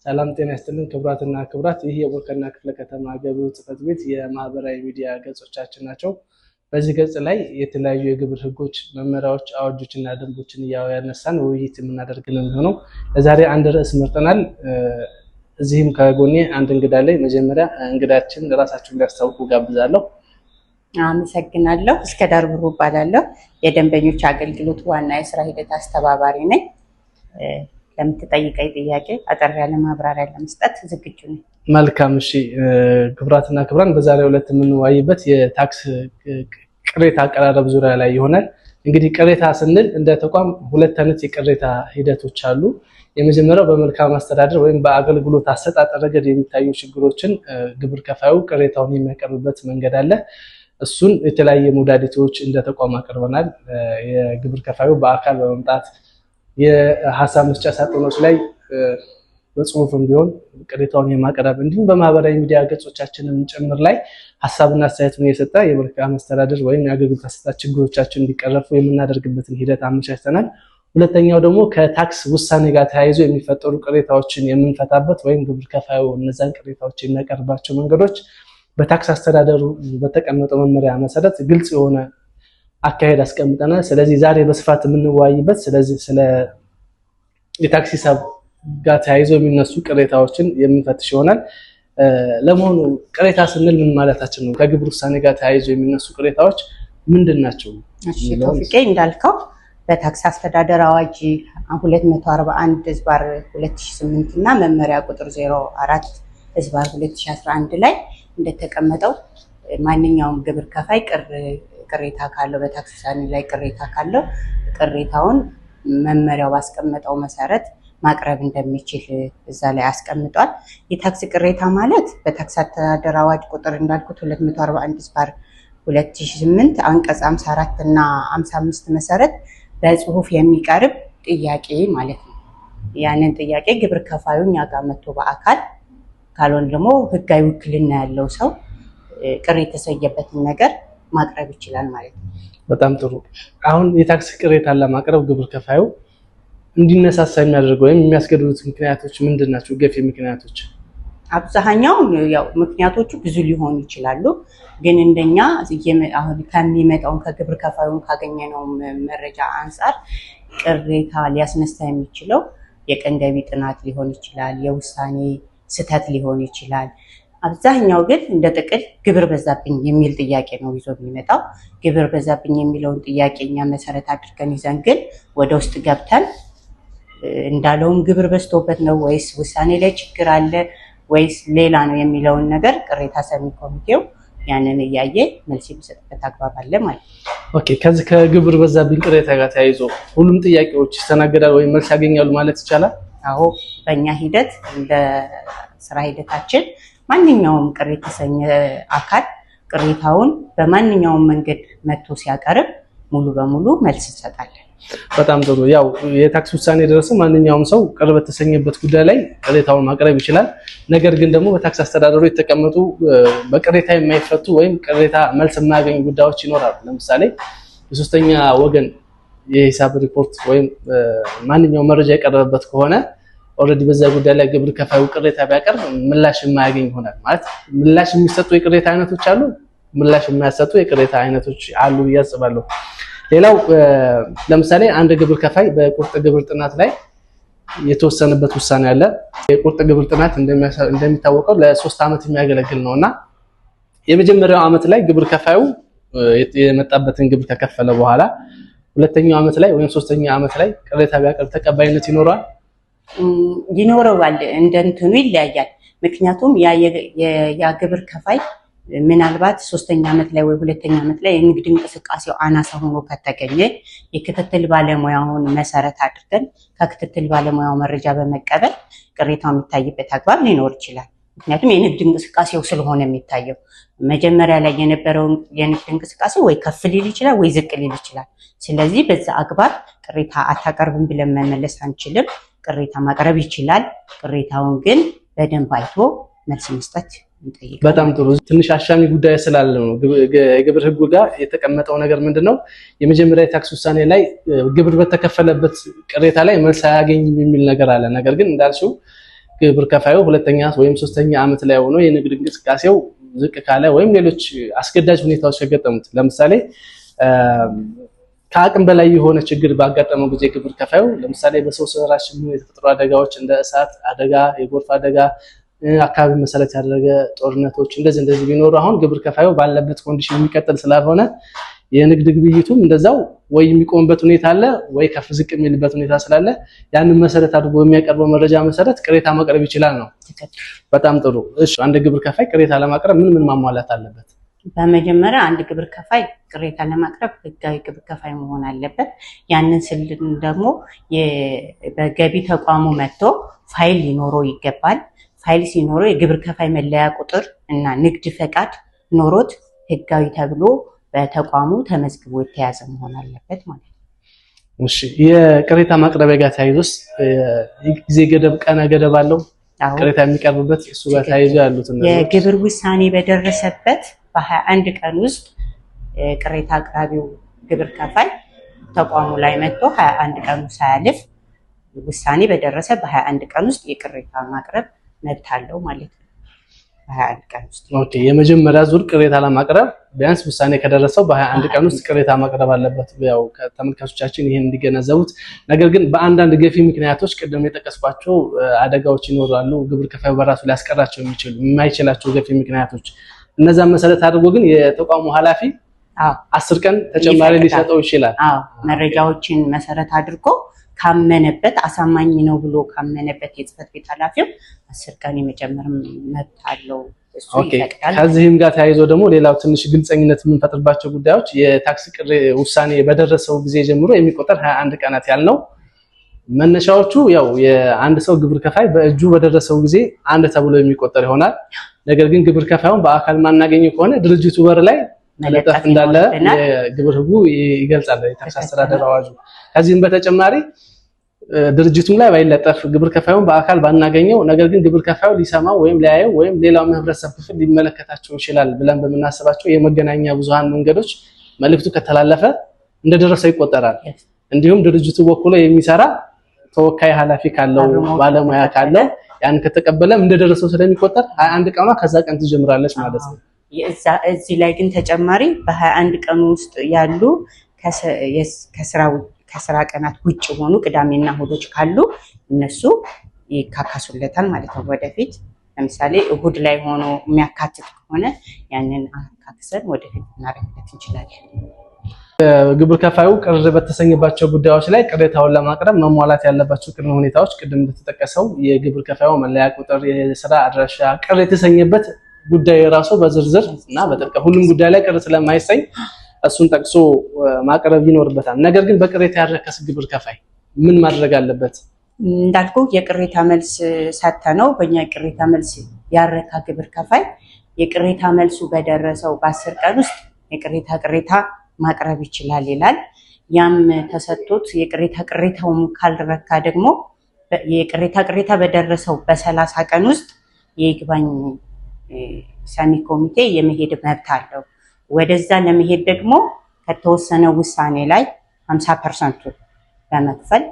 ሰላም ጤና ይስጥልን ክቡራትና ክቡራት፣ ይህ የቦርከና ክፍለ ከተማ ገቢዎች ጽሕፈት ቤት የማህበራዊ ሚዲያ ገጾቻችን ናቸው። በዚህ ገጽ ላይ የተለያዩ የግብር ሕጎች፣ መመሪያዎች፣ አዋጆች እና ደንቦችን እያነሳን ውይይት የምናደርግ ነው የሚሆነው። ለዛሬ አንድ ርዕስ መርጠናል። እዚህም ከጎኔ አንድ እንግዳ ላይ መጀመሪያ እንግዳችን ራሳቸውን እንዲያስታውቁ ጋብዛለሁ። አመሰግናለሁ። እስከዳር ብሩ እባላለሁ። የደንበኞች አገልግሎት ዋና የስራ ሂደት አስተባባሪ ነኝ። ለምትጠይቀኝ ጥያቄ አጠር ያለ ማብራሪያ ለመስጠት ዝግጁ ነኝ። መልካም። እሺ፣ ክቡራትና ክቡራን፣ በዛሬው ዕለት የምንወያይበት የታክስ ቅሬታ አቀራረብ ዙሪያ ላይ ይሆናል። እንግዲህ ቅሬታ ስንል እንደ ተቋም ሁለት አይነት የቅሬታ ሂደቶች አሉ። የመጀመሪያው በመልካም አስተዳደር ወይም በአገልግሎት አሰጣጥ ረገድ የሚታዩ ችግሮችን ግብር ከፋዩ ቅሬታውን የሚያቀርብበት መንገድ አለ። እሱን የተለያየ modality ዎች እንደ ተቋም አቅርበናል። የግብር ከፋዩ በአካል በመምጣት የሀሳብ መስጫ ሳጥኖች ላይ በጽሁፍም ቢሆን ቅሬታውን የማቅረብ፣ እንዲሁም በማህበራዊ ሚዲያ ገጾቻችንም ጭምር ላይ ሀሳብና አስተያየቱን እየሰጠ የመልካም አስተዳደር ወይም የአገልግሎት አሰጣጥ ችግሮቻችን እንዲቀረፉ የምናደርግበትን ሂደት አመቻችተናል። ሁለተኛው ደግሞ ከታክስ ውሳኔ ጋር ተያይዞ የሚፈጠሩ ቅሬታዎችን የምንፈታበት ወይም ግብር ከፋዩ እነዛን ቅሬታዎች የሚያቀርባቸው መንገዶች በታክስ አስተዳደሩ በተቀመጠው መመሪያ መሰረት ግልጽ የሆነ አካሄድ አስቀምጠናል። ስለዚህ ዛሬ በስፋት የምንወያይበት ስለዚህ ስለ የታክስ ሂሳብ ጋር ተያይዞ የሚነሱ ቅሬታዎችን የምንፈትሽ ይሆናል። ለመሆኑ ቅሬታ ስንል ምን ማለታችን ነው? ከግብር ውሳኔ ጋር ተያይዞ የሚነሱ ቅሬታዎች ምንድን ናቸው? እሺ ቶፊቄ፣ እንዳልከው በታክስ አስተዳደር አዋጅ 241/2008 እና መመሪያ ቁጥር 04/2011 ላይ እንደተቀመጠው ማንኛውም ግብር ከፋይ ቅሬታ ካለው፣ በታክስ ውሳኔ ላይ ቅሬታ ካለው፣ ቅሬታውን መመሪያው ባስቀመጠው መሰረት ማቅረብ እንደሚችል እዛ ላይ አስቀምጧል። የታክስ ቅሬታ ማለት በታክስ አስተዳደር አዋጅ ቁጥር እንዳልኩት 241/2008 አንቀጽ 54 እና 55 መሰረት በጽሁፍ የሚቀርብ ጥያቄ ማለት ነው። ያንን ጥያቄ ግብር ከፋዩ እኛ ጋር መጥቶ በአካል፣ ካልሆነ ደግሞ ህጋዊ ውክልና ያለው ሰው ቅር የተሰኘበትን ነገር ማቅረብ ይችላል ማለት ነው። በጣም ጥሩ። አሁን የታክስ ቅሬታን ለማቅረብ ግብር ከፋዩ እንዲነሳሳ የሚያደርገው ወይም የሚያስገድዱት ምክንያቶች ምንድን ናቸው? ገፊ ምክንያቶች? አብዛኛው ያው ምክንያቶቹ ብዙ ሊሆኑ ይችላሉ። ግን እንደኛ አሁን ከሚመጣውን ከግብር ከፋዩን ካገኘነው መረጃ አንጻር ቅሬታ ሊያስነሳ የሚችለው የቀን ገቢ ጥናት ሊሆን ይችላል፣ የውሳኔ ስህተት ሊሆን ይችላል። አብዛኛው ግን እንደ ጥቅል ግብር በዛብኝ የሚል ጥያቄ ነው ይዞ የሚመጣው። ግብር በዛብኝ የሚለውን ጥያቄ እኛ መሰረት አድርገን ይዘን ግን ወደ ውስጥ ገብተን እንዳለውም ግብር በዝቶበት ነው ወይስ ውሳኔ ላይ ችግር አለ ወይስ ሌላ ነው የሚለውን ነገር ቅሬታ ሰሚ ኮሚቴው ያንን እያየ መልስ የሚሰጥበት አግባብ አለ ማለት ነው። Okay፣ ከዚህ ከግብር በዛብኝ ቅሬታ ጋር ተያይዞ ሁሉም ጥያቄዎች ይስተናገዳል ወይም መልስ ያገኛሉ ማለት ይቻላል? አዎ፣ በእኛ ሂደት እንደ ስራ ሂደታችን ማንኛውም ቅር የተሰኘ አካል ቅሬታውን በማንኛውም መንገድ መጥቶ ሲያቀርብ ሙሉ በሙሉ መልስ እንሰጣለን። በጣም ጥሩ። ያው የታክስ ውሳኔ የደረሰው ማንኛውም ሰው ቅር በተሰኘበት ጉዳይ ላይ ቅሬታውን ማቅረብ ይችላል። ነገር ግን ደግሞ በታክስ አስተዳደሩ የተቀመጡ በቅሬታ የማይፈቱ ወይም ቅሬታ መልስ የማያገኙ ጉዳዮች ይኖራሉ። ለምሳሌ የሶስተኛ ወገን የሂሳብ ሪፖርት ወይም ማንኛውም መረጃ የቀረበበት ከሆነ already በዛ ጉዳይ ላይ ግብር ከፋዩ ቅሬታ ቢያቀርብ ምላሽ የማያገኝ ይሆናል። ማለት ምላሽ የሚሰጡ የቅሬታ አይነቶች አሉ፣ ምላሽ የማያሰጡ የቅሬታ አይነቶች አሉ ብዬ አስባለሁ። ሌላው ለምሳሌ አንድ ግብር ከፋይ በቁርጥ ግብር ጥናት ላይ የተወሰነበት ውሳኔ አለ። የቁርጥ ግብር ጥናት እንደሚታወቀው ለ3 ዓመት የሚያገለግል ነው እና የመጀመሪያው ዓመት ላይ ግብር ከፋዩ የመጣበትን ግብር ከከፈለ በኋላ ሁለተኛው ዓመት ላይ ወይም ሶስተኛው ዓመት ላይ ቅሬታ ቢያቀርብ ተቀባይነት ይኖረዋል? ይኖረዋል። እንደ እንትኑ ይለያያል። ምክንያቱም ያ ግብር ከፋይ ምናልባት ሶስተኛ ዓመት ላይ ወይ ሁለተኛ ዓመት ላይ የንግድ እንቅስቃሴው አናሳ ሆኖ ከተገኘ የክትትል ባለሙያውን መሰረት አድርገን ከክትትል ባለሙያው መረጃ በመቀበል ቅሬታው የሚታይበት አግባብ ሊኖር ይችላል። ምክንያቱም የንግድ እንቅስቃሴው ስለሆነ የሚታየው መጀመሪያ ላይ የነበረው የንግድ እንቅስቃሴ ወይ ከፍ ሊል ይችላል ወይ ዝቅ ሊል ይችላል። ስለዚህ በዛ አግባብ ቅሬታ አታቀርብም ብለን መመለስ አንችልም። ቅሬታ ማቅረብ ይችላል። ቅሬታውን ግን በደንብ አይቶ መልስ መስጠት እንጠይቃለን። በጣም ጥሩ። ትንሽ አሻሚ ጉዳይ ስላለ ነው። የግብር ሕጉ ጋር የተቀመጠው ነገር ምንድን ነው? የመጀመሪያ የታክስ ውሳኔ ላይ ግብር በተከፈለበት ቅሬታ ላይ መልስ አያገኝም የሚል ነገር አለ። ነገር ግን እንዳልሽው ግብር ከፋዩ ሁለተኛ ወይም ሶስተኛ ዓመት ላይ ሆኖ የንግድ እንቅስቃሴው ዝቅ ካለ ወይም ሌሎች አስገዳጅ ሁኔታዎች ከገጠሙት፣ ለምሳሌ ከአቅም በላይ የሆነ ችግር ባጋጠመው ጊዜ ግብር ከፋዩ ለምሳሌ በሰው ሰራሽ የተፈጥሮ አደጋዎች እንደ እሳት አደጋ፣ የጎርፍ አደጋ፣ አካባቢ መሰረት ያደረገ ጦርነቶች እንደዚህ እንደዚህ ቢኖሩ አሁን ግብር ከፋዩ ባለበት condition የሚቀጥል ስላልሆነ የንግድ ግብይቱም እንደዛው ወይ የሚቆምበት ሁኔታ አለ ወይ ከፍ ዝቅ የሚልበት ሁኔታ ስላለ ያንን መሰረት አድርጎ በሚያቀርበው መረጃ መሰረት ቅሬታ ማቅረብ ይችላል ነው። በጣም ጥሩ። እሺ፣ አንድ ግብር ከፋይ ቅሬታ ለማቅረብ ምን ምን ማሟላት አለበት? በመጀመሪያ አንድ ግብር ከፋይ ቅሬታ ለማቅረብ ህጋዊ ግብር ከፋይ መሆን አለበት። ያንን ስል ደግሞ በገቢ ተቋሙ መጥቶ ፋይል ሊኖረው ይገባል። ፋይል ሲኖረው የግብር ከፋይ መለያ ቁጥር እና ንግድ ፈቃድ ኖሮት ህጋዊ ተብሎ በተቋሙ ተመዝግቦ የተያዘ መሆን አለበት ማለት ነው። እሺ፣ የቅሬታ ማቅረቢያ ጋር ተያይዞስ ጊዜ ገደብ፣ ቀነ ገደብ አለው? ቅሬታ የሚቀርብበት እሱ ጋር ተያይዞ ያሉት የግብር ውሳኔ በደረሰበት በ21 ቀን ውስጥ ቅሬታ አቅራቢው ግብር ከፋይ ተቋሙ ላይ መጥቶ 21 ቀኑ ሳያልፍ ውሳኔ በደረሰ በ21 ቀን ውስጥ የቅሬታ ማቅረብ መብት አለው ማለት ነው። በ21 ቀን ውስጥ። Okay፣ የመጀመሪያ ዙር ቅሬታ ለማቅረብ ቢያንስ ውሳኔ ከደረሰው በ21 ቀን ውስጥ ቅሬታ ማቅረብ አለበት። ያው ተመልካቾቻችን ይህን እንዲገነዘቡት። ነገር ግን በአንዳንድ ገፊ ምክንያቶች ቅድም የጠቀስኳቸው አደጋዎች ይኖራሉ። ግብር ከፋዩ በራሱ ሊያስቀራቸው የሚችሉ የማይችላቸው ገፊ ምክንያቶች፣ እነዛን መሰረት አድርጎ ግን የተቋሙ ኃላፊ 10 ቀን ተጨማሪ ሊሰጠው ይችላል። አዎ፣ መረጃዎችን መሰረት አድርጎ ካመነበት፣ አሳማኝ ነው ብሎ ካመነበት የጽህፈት ቤት ኃላፊው 10 ቀን የመጨመር መብት አለው። እሱ ይፈቅዳል። ከዚህም ጋር ተያይዞ ደግሞ ሌላው ትንሽ ግልፀኝነት የምንፈጥርባቸው ጉዳዮች የታክስ ቅሬ ውሳኔ በደረሰው ጊዜ ጀምሮ የሚቆጠር 21 ቀናት ያልነው መነሻዎቹ ያው የአንድ ሰው ግብር ከፋይ በእጁ በደረሰው ጊዜ አንድ ተብሎ የሚቆጠር ይሆናል። ነገር ግን ግብር ከፋዩን በአካል ማናገኘው ከሆነ ድርጅቱ በር ላይ መለጠፍ እንዳለ የግብር ሕጉ ይገልጻል፣ የታክስ አስተዳደር አዋጁ። ከዚህም በተጨማሪ ድርጅቱም ላይ ባይለጠፍ፣ ግብር ከፋዩን በአካል ባናገኘው፣ ነገር ግን ግብር ከፋዩ ሊሰማው ወይም ሊያየው ወይም ሌላው ህብረተሰብ ክፍል ሊመለከታቸው ይችላል ብለን በምናስባቸው የመገናኛ ብዙሃን መንገዶች መልእክቱ ከተላለፈ እንደደረሰው ይቆጠራል። እንዲሁም ድርጅቱ በኩል የሚሰራ ተወካይ ኃላፊ ካለው፣ ባለሙያ ካለው ያን ከተቀበለም እንደደረሰው ስለሚቆጠር 21 ቀኗ ከዛ ቀን ትጀምራለች ማለት ነው። እዚህ ላይ ግን ተጨማሪ በ21 ቀኑ ውስጥ ያሉ ከስራ ቀናት ውጭ የሆኑ ቅዳሜና እሁዶች ካሉ እነሱ ይካካሱለታል ማለት ነው። ወደፊት ለምሳሌ እሁድ ላይ ሆኖ የሚያካትት ከሆነ ያንን አካክሰን ወደፊት እናደርግለት እንችላለን። ግብር ከፋዩ ቅር በተሰኘባቸው ጉዳዮች ላይ ቅሬታውን ለማቅረብ መሟላት ያለባቸው ቅድመ ሁኔታዎች ቅድም እንደተጠቀሰው የግብር ከፋዩ መለያ ቁጥር፣ የስራ አድራሻ፣ ቅር የተሰኘበት ጉዳይ ራሱ በዝርዝር እና በጥልቀት ሁሉም ጉዳይ ላይ ቅር ስለማይሰኝ እሱን ጠቅሶ ማቅረብ ይኖርበታል። ነገር ግን በቅሬታ ያረከስ ግብር ከፋይ ምን ማድረግ አለበት? እንዳልኩ የቅሬታ መልስ ሰጥተነው በእኛ የቅሬታ መልስ ያረካ ግብር ከፋይ የቅሬታ መልሱ በደረሰው በ10 ቀን ውስጥ የቅሬታ ቅሬታ ማቅረብ ይችላል ይላል። ያም ተሰጥቶት የቅሬታ ቅሬታውም ካልረካ ደግሞ የቅሬታ ቅሬታ በደረሰው በ30 ቀን ውስጥ የይግባኝ ሰሚ ኮሚቴ የመሄድ መብት አለው። ወደዛ ለመሄድ ደግሞ ከተወሰነ ውሳኔ ላይ 50% በመክፈል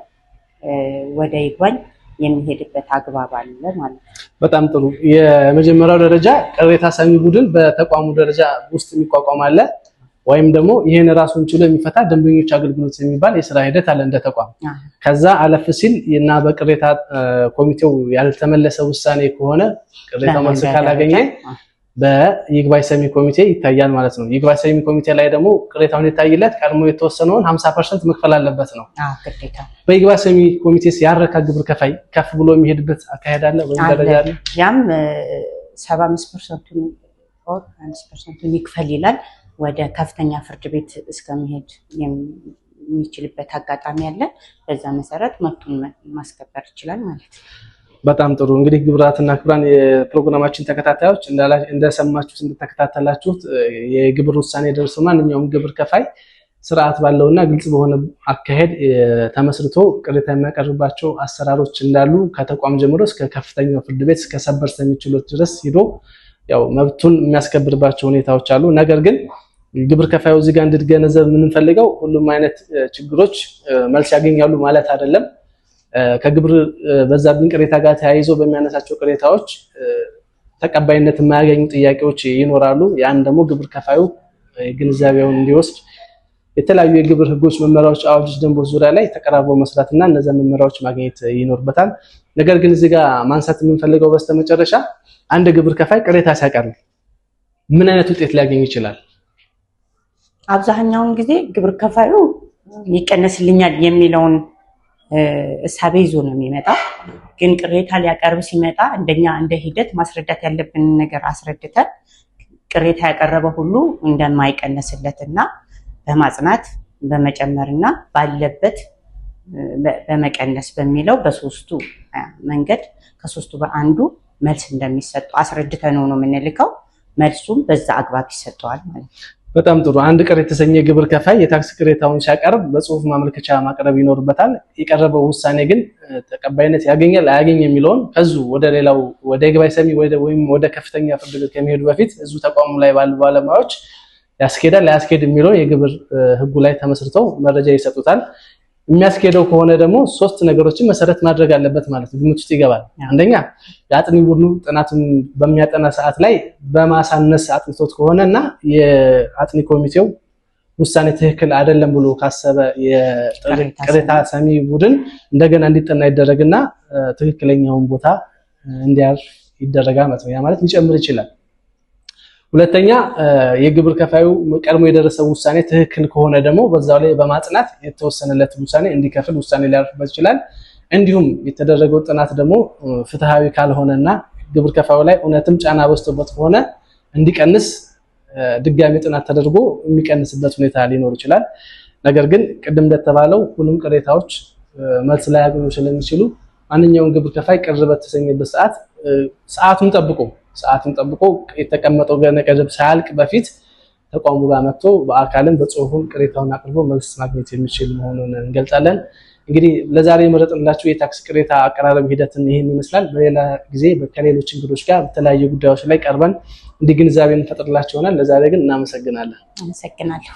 ወደ ይግባኝ የሚሄድበት አግባብ አለ ማለት ነው። በጣም ጥሩ። የመጀመሪያው ደረጃ ቅሬታ ሰሚ ቡድን በተቋሙ ደረጃ ውስጥ የሚቋቋም አለ፣ ወይም ደግሞ ይህን ራሱን ችሎ የሚፈታ ደንበኞች አገልግሎት የሚባል የስራ ሂደት አለ እንደ ተቋም። ከዛ አለፍ ሲል እና በቅሬታ ኮሚቴው ያልተመለሰ ውሳኔ ከሆነ፣ ቅሬታው መልስ ካላገኘ በይግባኝ ሰሚ ኮሚቴ ይታያል ማለት ነው። ይግባኝ ሰሚ ኮሚቴ ላይ ደግሞ ቅሬታውን ይታይለት ቀድሞ የተወሰነውን 50% መክፈል አለበት ነው። ግዴታ። በይግባኝ ሰሚ ኮሚቴ ያረካ ግብር ከፋይ ከፍ ብሎ የሚሄድበት አካሄድ አለ ወይም ደረጃ አለ? ያም 75%ቱን or 5%ቱን ይክፈል ይላል። ወደ ከፍተኛ ፍርድ ቤት እስከመሄድ የሚችልበት አጋጣሚ አለ። በዛ መሰረት መብቱን ማስከበር ይችላል ማለት ነው። በጣም ጥሩ። እንግዲህ ክቡራትና ክቡራን የፕሮግራማችን ተከታታዮች፣ እንደሰማችሁት እንደተከታተላችሁት የግብር ውሳኔ ደርሶ ማንኛውም ግብር ከፋይ ስርዓት ባለውና ግልጽ በሆነ አካሄድ ተመስርቶ ቅሬታ የሚያቀርብባቸው አሰራሮች እንዳሉ ከተቋም ጀምሮ እስከ ከፍተኛው ፍርድ ቤት እስከ ሰበር ሰሚ ችሎት ድረስ ሂዶ ያው መብቱን የሚያስከብርባቸው ሁኔታዎች አሉ። ነገር ግን ግብር ከፋዩ እዚህ ጋር እንድትገነዘብ የምንፈልገው ሁሉም አይነት ችግሮች መልስ ያገኛሉ ማለት አይደለም። ከግብር በዛብኝ ቅሬታ ጋር ተያይዞ በሚያነሳቸው ቅሬታዎች ተቀባይነት የማያገኙ ጥያቄዎች ይኖራሉ። ያን ደግሞ ግብር ከፋዩ ግንዛቤውን እንዲወስድ የተለያዩ የግብር ሕጎች፣ መመሪያዎች፣ አዋጆች፣ ደንቦች ዙሪያ ላይ ተቀራርቦ መስራትና እነዚያ መመሪያዎች ማግኘት ይኖርበታል። ነገር ግን እዚህ ጋር ማንሳት የምንፈልገው በስተመጨረሻ አንድ ግብር ከፋይ ቅሬታ ሲያቀርብ ምን አይነት ውጤት ሊያገኝ ይችላል? አብዛኛውን ጊዜ ግብር ከፋዩ ይቀነስልኛል የሚለውን እሳቤ ይዞ ነው የሚመጣው። ግን ቅሬታ ሊያቀርብ ሲመጣ እንደኛ እንደ ሂደት ማስረዳት ያለብንን ነገር አስረድተን ቅሬታ ያቀረበ ሁሉ እንደማይቀነስለትና በማጽናት በመጨመርና ባለበት በመቀነስ በሚለው በሶስቱ መንገድ ከሶስቱ በአንዱ መልስ እንደሚሰጠው አስረድተን ነው የምንልከው። መልሱም በዛ አግባብ ይሰጠዋል ማለት ነው። በጣም ጥሩ። አንድ ቅር የተሰኘ ግብር ከፋይ የታክስ ቅሬታውን ሲያቀርብ በጽሁፍ ማመልከቻ ማቅረብ ይኖርበታል። የቀረበው ውሳኔ ግን ተቀባይነት ያገኛል አያገኝ የሚለውን ከዙ ወደ ሌላው ወደ ይግባኝ ሰሚ ወይም ወደ ከፍተኛ ፍርድ ቤት ከሚሄዱ በፊት እዙ ተቋሙ ላይ ባሉ ባለሙያዎች ያስኬዳል አያስኬድ የሚለውን የግብር ሕጉ ላይ ተመስርተው መረጃ ይሰጡታል። የሚያስኬደው ከሆነ ደግሞ ሶስት ነገሮችን መሰረት ማድረግ አለበት ማለት ነው፣ ግምት ውስጥ ይገባል። አንደኛ የአጥኒ ቡድኑ ጥናቱን በሚያጠና ሰዓት ላይ በማሳነስ አጥንቶት ከሆነ እና የአጥኒ ኮሚቴው ውሳኔ ትክክል አይደለም ብሎ ካሰበ የቅሬታ ሰሚ ቡድን እንደገና እንዲጠና ይደረግና ትክክለኛውን ቦታ እንዲያርፍ ይደረጋል ማለት ነው። ያ ማለት ሊጨምር ይችላል። ሁለተኛ የግብር ከፋዩ ቀድሞ የደረሰው ውሳኔ ትክክል ከሆነ ደግሞ በዛው ላይ በማጽናት የተወሰነለት ውሳኔ እንዲከፍል ውሳኔ ሊያርፍበት ይችላል። እንዲሁም የተደረገው ጥናት ደግሞ ፍትሃዊ ካልሆነና ግብር ከፋዩ ላይ እውነትም ጫና በዝቶበት ከሆነ እንዲቀንስ ድጋሚ ጥናት ተደርጎ የሚቀንስበት ሁኔታ ሊኖር ይችላል። ነገር ግን ቅድም እንደተባለው ሁሉም ቅሬታዎች መልስ ላያገኙ ስለሚችሉ ማንኛውም ግብር ከፋይ ቅር በተሰኘበት ሰዓት ሰዓቱን ጠብቆ የተቀመጠው ገነ ገደብ ሳያልቅ በፊት ተቋሙ ጋር መጥቶ በአካልም በጽሁፍም ቅሬታውን አቅርቦ መልስ ማግኘት የሚችል መሆኑን እንገልጻለን። እንግዲህ ለዛሬ የመረጥንላችሁ የታክስ ቅሬታ አቀራረብ ሂደትን ይህን ይመስላል። በሌላ ጊዜ ከሌሎች እንግዶች ጋር በተለያዩ ጉዳዮች ላይ ቀርበን እንዲህ ግንዛቤ እንፈጥርላችሁ ይሆናል። ለዛሬ ግን እናመሰግናለን። አመሰግናለሁ።